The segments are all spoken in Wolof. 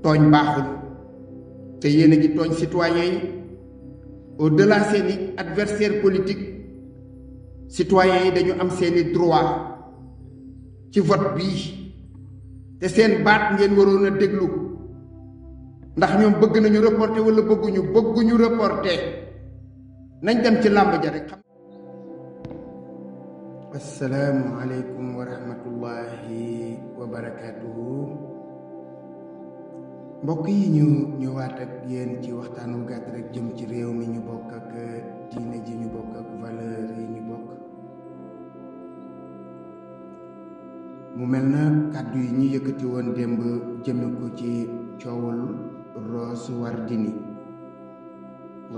tooñ baaxul te yéen a ngi tooñ citoyens yi au delà seeni adversaire politique citoyens yi dañu am seeni droit ci vote bii te seen baat ngeen waroon a déglu ndax ñoom bëgg nañu reporter wala bëgguñu reporter nañ dem ci làmb ja rek xam. assalaamu aleykum wa rahmatullahi wa barakaatuhu. mbokk yi ñu ñëwaat ak yéen ci waxtaan wu gàtt rek jëm ci réew mi ñu bokk ak diine ji ñu bokk ak valeur yi ñu bokk. mu mel na kàddu yi ñu yëkkati woon démb jëme ko ci coowul Rose Wardini.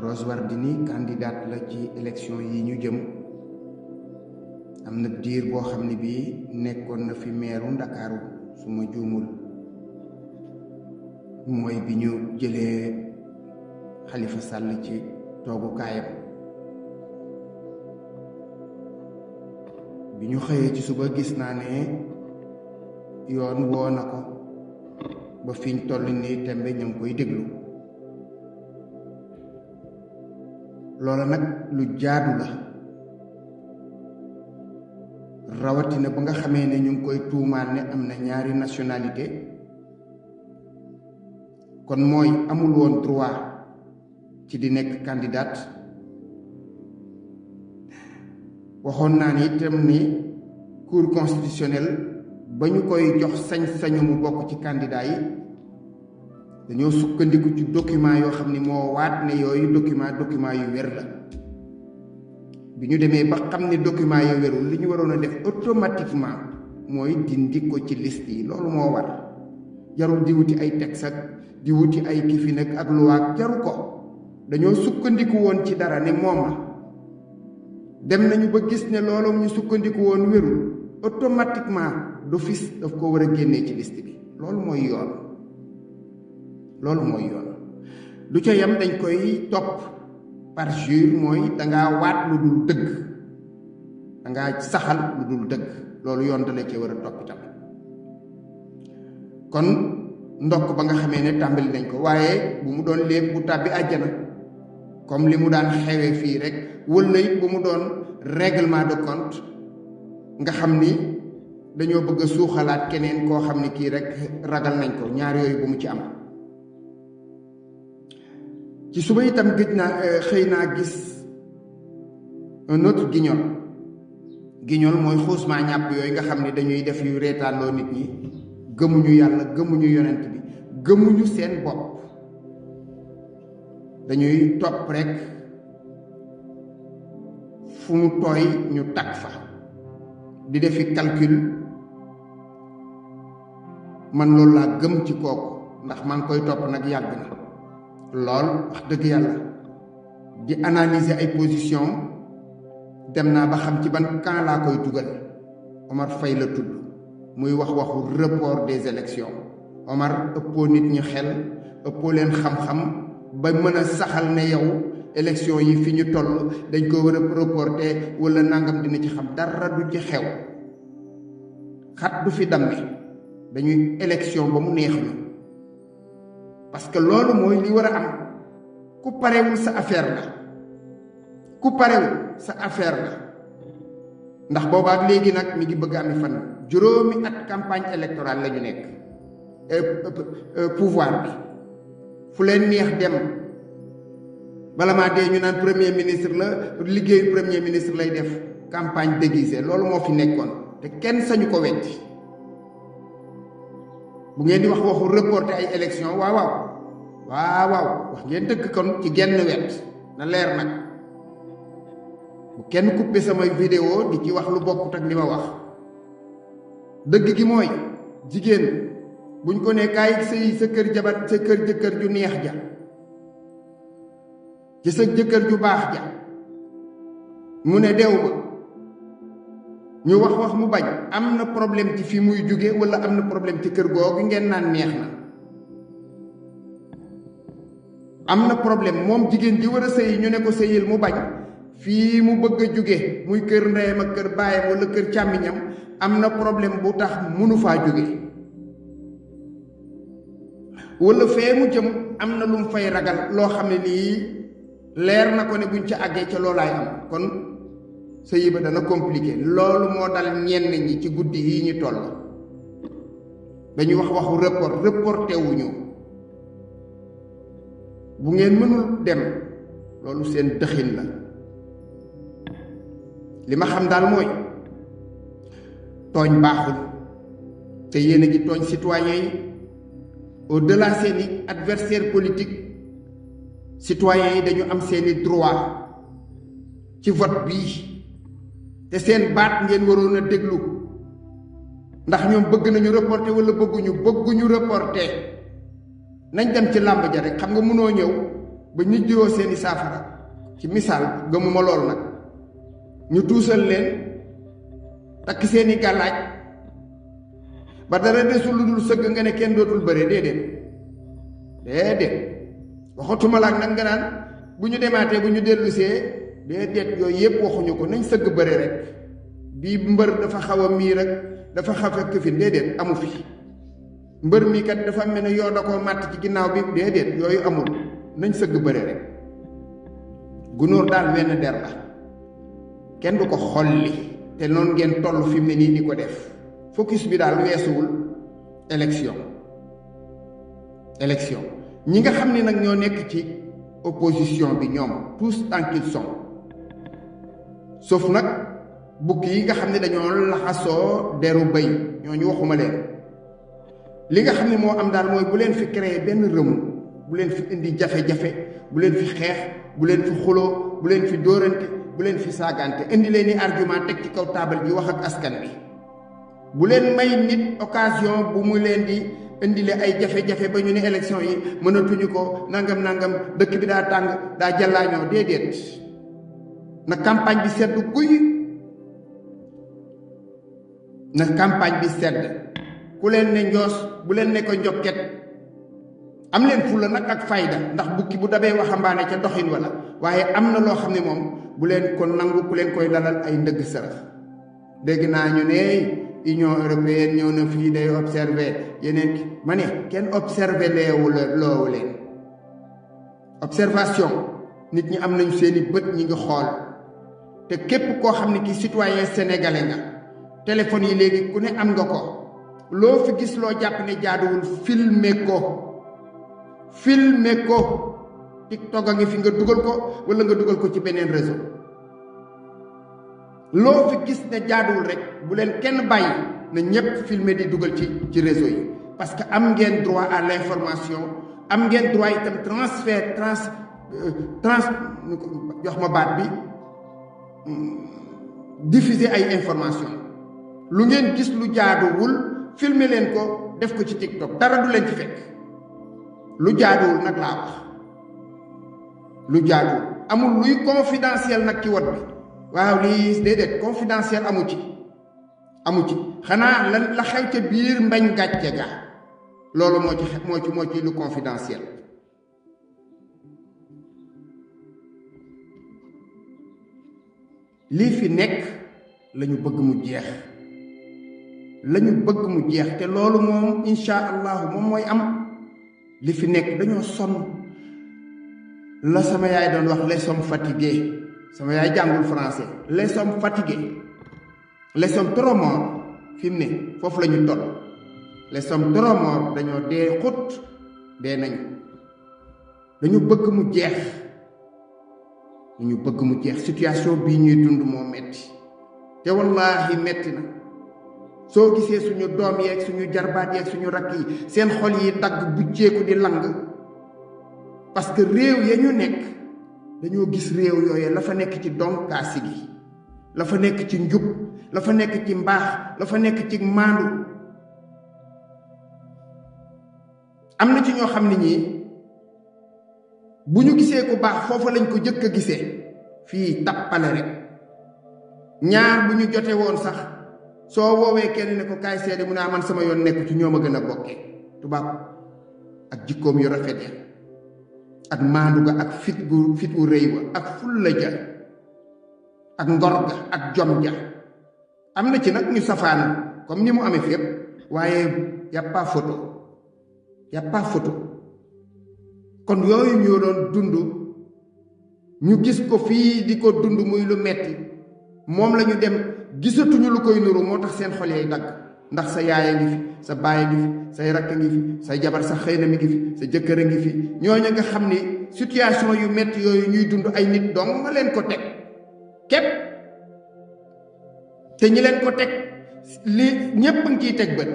Rose Wardini candidate la ci élection yi ñu jëm. am na diir boo xam ne bii nekkoon na fi meeru Ndakaaru su ma juumul mooy bi ñu jëlee Xalifa Sàll ci toogukaayam bi ñu xëyee ci suba gis naa ne yoon woo na ko ba fiñ toll nii tembe ñu ngi koy déglu loola nag lu jaadu la rawatina ba nga xamee ne ñu ngi koy tuumaal ne am na ñaari nationalité kon mooy amul woon droit ci di nekk candidate. waxoon naa ni itam ni cour constitutionnelle ba ñu koy jox sañ-sañu mu bokk ci candidat yi dañoo sukkandiku ci document yoo xam ni moo waat ne yooyu document yu wér la. bi ñu demee ba xam ne document yi wérul li ñu waroon a def automatiquement mooy dindi ko ci liste yi loolu moo war jarul di wuti ay texte ak di wuti ay kifi nag ak luwaak jaru ko dañoo sukkandiku woon ci dara ne moom la dem nañu ba gis ne loolu ñu sukkandiku woon wérul automatiquement d'office daf ko war a génnee ci liste bi loolu mooy yoon lu ca yam dañ koy topp parjure mooy dangaa waat lu dul dëgg dangaa saxal lu dul dëgg loolu yoon dala cee war a topp itam kon ndokk ba nga xamee ne tàmbali nañ ko waaye bu mu doon léeb bu tàbbi àjjana comme li mu daan xewee fii rek wala it bu mu doon règlement de compte nga xam ni dañoo bëgg a suuxalaat keneen koo xam ni kii rek ragal nañ ko ñaar yooyu bu mu ci am. ci suba itam xëy naa gis un autre guignol mooy xuusmaa ñàpp yooyu nga xam ne dañuy def yu reetaanloo nit ñi gëmuñu yàlla gëmuñu yonent bi gëmuñu seen bopp dañuy topp rek fu mu tooy ñu tag fa di defi calcul man loolu laa gëm ci kooku ndax maa ngi koy topp nag yàgg na lool wax dëgg yàlla di analyser ay position dem naa ba xam ci ban camp laa koy dugal Omar Faye la tudd muy wax waxu report des élections Omar ëppoo nit ñi xel ëppoo leen xam-xam ba mën a saxal ne yow élection yi fi ñu toll dañ ko war a reporter wala nangam dina ci xam dara du ci xew xat du fi damme dañuy élection ba mu neex ñu parce que loolu mooy li war a am ku parewul sa affaire la ndax boobaak léegi nag mi ngi bëgg ami fan juróomi at campagne électorale la ñu nekk pouvoir bi fu leen neex dem bala maa dee ñu naan premier ministre la liggéeyu premier ministre lay def campagne déguisée loolu moo fi nekkoon te kenn sañu ko weddi bu ngeen di wax waxu reporter ay élection waaw wax ngeen dëgg kon ci genn wet na leer nag bu kenn coupé samay vidéo di ci wax lu bokkut ak li ma wax dëgg gi mooy jigéen buñ ko ne kaay sëy sa kër jabar sa kër jëkkër ju neex ja ci sa jëkkër ju baax ja mu ne dew ba ñu wax mu bañ am na problème ci fi muy jóge wala am na problème ci kër googu ngeen naan neex na am na problème moom jigéen ji war a sëyi ñu ne ko sëyil mu bañ fii mu bëgg a jóge muy kër ndeyam ak kër baayam wala kër càmmiñam am na problème bu tax mënu faa jóge wala fee mu jëm am na lu mu fay ragal loo xam ne lii leer na ko ne buñ ca àggee ca loolaay am kon sëy ba dana compliqué. loolu moo dal ñenn ñi ci guddi yi ñu toll dañuy wax waxu reporté wuñu. bu ngeen mënul dem loolu seen dëxin la. li ma xam daal mooy tooñ baaxul te yéen a ngi tooñ citoyens yi au-delà seeni adversaire politique citoyens yi dañu am seeni droit ci vote bii te seen baat ngeen waroon a déglu ndax ñoom bëgg nañu reporter wala bëgguñu reporter. nañ dem ci làmb ja rek xam nga mënoo ñëw ba ñu jiroo seeni saafara ci misaal gëmuma lool nag ñu tuusal leen takk seeni gàllaaj ba dara desul lu dul sëgg nga ne kenn dootul bëre déedéet waxatuma laak nag nga naan bu ñu demaatee bu ñu dellusee déedéet yooyu yëpp waxuñu ko nañ sëgg bëre rek bii mbër dafa xaw a mii rek dafa xaw a këfin déedéet amu fi mbër mi kat dafa mel ne yoo da koo màtt ci ginnaaw bi déedéet yooyu amul nañ sëgg bëre rek gunóor daal wenn der la kenn du ko xolli te noonu ngeen toll fi mu ne nii di ko def focus bi daal weesuwul élection ñi nga xam ne nag ñoo nekk ci opposition bi ñoom tous tant qu'ils sont sauf nag bukki yi nga xam ne dañoo laxasoo deru bëy ñooñu waxuma leen li nga xam ne moo am daal mooy bu leen fi créer benn rëmu bu leen fi indi jafe-jafe bu leen fi xeex bu leen fi xuloo bu leen fi dóorante bu leen fi saagante indi leen ni argument teg ci kaw taabal ji wax ak askan bi bu leen may nit occasion bu mu leen di indile ay jafe-jafe ba ñu ne élection yi mënatuñu ko nangam dëkk bi daa tàng daa jàllaañoo déedéet na campagne bi sedd guy na campagne bi sedd ku leen ne njoos bu leen ne ko njokket am leen fulla nag ak fayda ndax bukki bu dabee waxambaane ca doxin wala waaye am na loo xam ne moom bu leen ko nangu ku leen koy dalal ay ndëgg sërëx dégg naa ñu ne Union européenne ñëw na fii day observer yeneen ma ne kenn observer loowu leen observation nit ñi am nañu seeni bët ñi ngi xool te képp koo xam ne ki citoyen sénégalais nga téléphone yi léegi ku ne am nga ko loo fi gis loo jàpp ne jaaduwul filmer ko TikTok a ngi fi nga dugal ko wala nga dugal ko ci beneen réseau loo fi gis ne jaaduwul rek bu leen kenn bàyyi na ñépp filmer di dugal ci réseau yi parce que am ngeen droit à l'information am ngeen droit itam jox ma baat bi diffuser ay information lu ngeen gis lu jaaduwul filmer leen ko def ko ci TikTok dara du leen ci fekk lu jaaduwul nag laa wax lu jaaduwul amul luy confidentiel nag ci wot bi waaw lii déedéet confidentiel amu ci xanaa la xew ca biir mbañ gàcce ga loolu moo ci lu confidentiel lii fi nekk lañu bëgg mu jeex te loolu moom insha allahu moom mooy am li fi nekk dañoo sonn la sama yaay doon wax les hommes fatigués sama yaay jàngul français les hommes fatigués les hommes trop morts fi mu ne foofu la ñu toll les hommes trop morts dañoo dee xut dee nañu dañu bëgg mu jeex situation bii ñuy dund moo metti te wallaahi metti na soo gisee suñu doom yeeg suñu jarbaat yeeg suñu rakk yi seen xol yi dagg bucceeku di lang parce que réew ya ñu nekk dañoo gis réew yooyu la fa nekk ci donkaasi gi la fa nekk ci njub la fa nekk ci mbaax la fa nekk ci maandu am na ci ñoo xam ne ñii bu ñu gisee ku baax foofa lañ ko jëkk a gisee fii tappale rek ñaar bu ñu jote woon sax soo woowee kenn ne ko kaay seede mu ne man sama yoon nekk ci ñoom a gën a bokke tubaab ak jikkoom yu rafet ya ak maandu ga ak fit wu rëy wa ak fulla ja ak ngor ga ak jom ja am na ci nag ñu safaan comme ni mu amee fépp waaye y a pas photo kon yooyu ñoo doon dund ñu gis ko fii di ko dund muy lu metti moom la ñu dem gisatuñu lu koy nuru moo tax seen xol yay dagg ndax sa yaaya ngi fi sa baay ngi fi say rakk ngi fi say jabar sa xëy na mi ngi fi sa jëkkër a ngi fi ñooñu nga xam ni situation yu metti yooyu ñuy dund ay nit dong nga leen ko teg képp te ñi leen ko teg li ñépp ngi ciy teg bët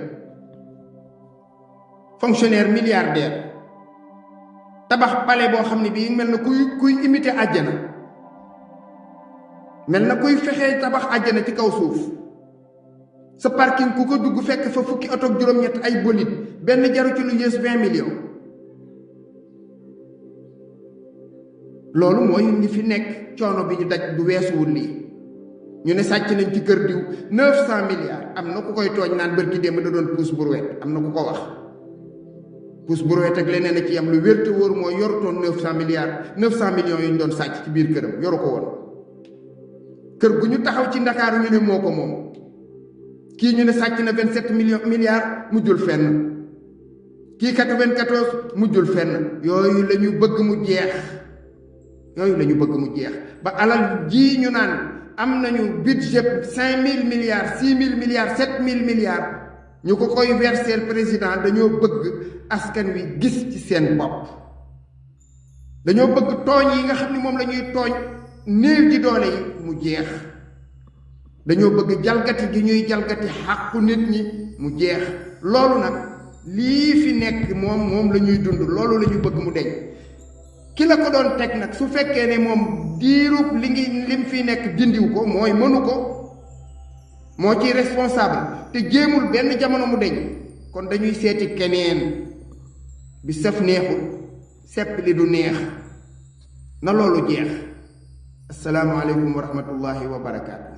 fonctionnaire milliardaire tabax palais boo xam ne bii mel na kuy imiter àjjana mel na kuy fexee tabax àjjana ci kaw suuf sa parking ku ko dugg fekk fa fukki oto ak juróom-ñett ay bolide benn jaru ci lu yées 20 millions loolu mooy li fi nekk coono bi ñu daj du weesuwul lii ñu ne sàcc nañ ci kër diw 900 milliards am na ku koy tooñ naan bërki démb da doon puus brouette am na ku ko wax puus brouette ak leneen a ci am lu wér te wóor mooy yorutoon 900 millions yi ñu doon sàcc ci biir këram yoru ko woon kër gu ñu taxaw ci Ndakaaru ñu ne moo ko moom kii ñu ne sàcc na 27 milliards mujjul fenn kii 94 mujjul fenn yooyu la ñu bëgg mu jeex ba alal ji ñu naan am nañu budget 5000 milliards 6000 milliards 7000 milliards ñu ko koy verser président dañoo bëgg askan wi gis ci seen bopp dañoo bëgg tooñ yi nga xam ni moom la ñuy tooñ néew ji doole yi mu jeex dañoo bëgg jalgati gi ñuy jalgati xàqu nit ñi mu jeex loolu nag lii fi nekk moom la ñuy dund loolu la ñu bëgg mu deñ ki la ko doon teg nag su fekkee ne moom diirub lim fi nekk dindiw ko mooy mënu ko moo ciy responsable te jéemul benn jamono mu deñ kon dañuy seeti keneen bi saf neexul sepp li du neex na loolu jeex assalaamu aleykum wa rahmatullahi wa barakaatu